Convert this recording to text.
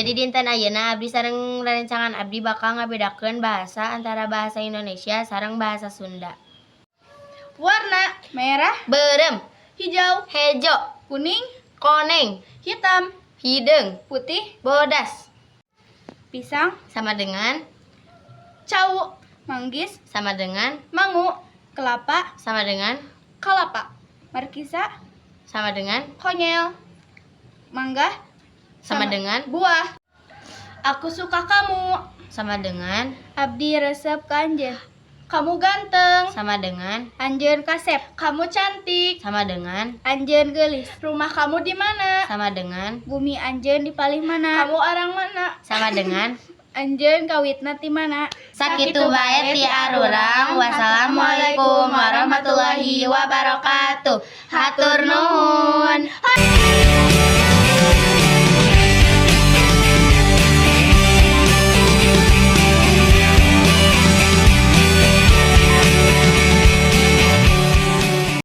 Jadi dinten ayeuna abdi sareng rerencangan abdi bakal ngabedakeun bahasa antara bahasa Indonesia sareng bahasa Sunda. Warna merah, Beureum, hijau, hejo, kuning, koneng, hitam, hideung, putih, bodas, pisang, sama dengan cau, manggis, sama dengan mangu, kelapa, sama dengan kalapa, markisa, sama dengan konyel, mangga, sama dengan buah. Aku suka kamu. Sama dengan Abdi resep ka anjeun. Kamu ganteng. Sama dengan Anjeun kasep. Kamu cantik. Sama dengan Anjeun geulis. Rumah kamu di mana? Sama dengan Bumi anjeun di palih mana? Kamu orang mana? Sama dengan Anjeun kawitna ti mana? Sakitu bae ti arurang. Wassalamualaikum warahmatullahi wabarakatuh. Hatur nuhun.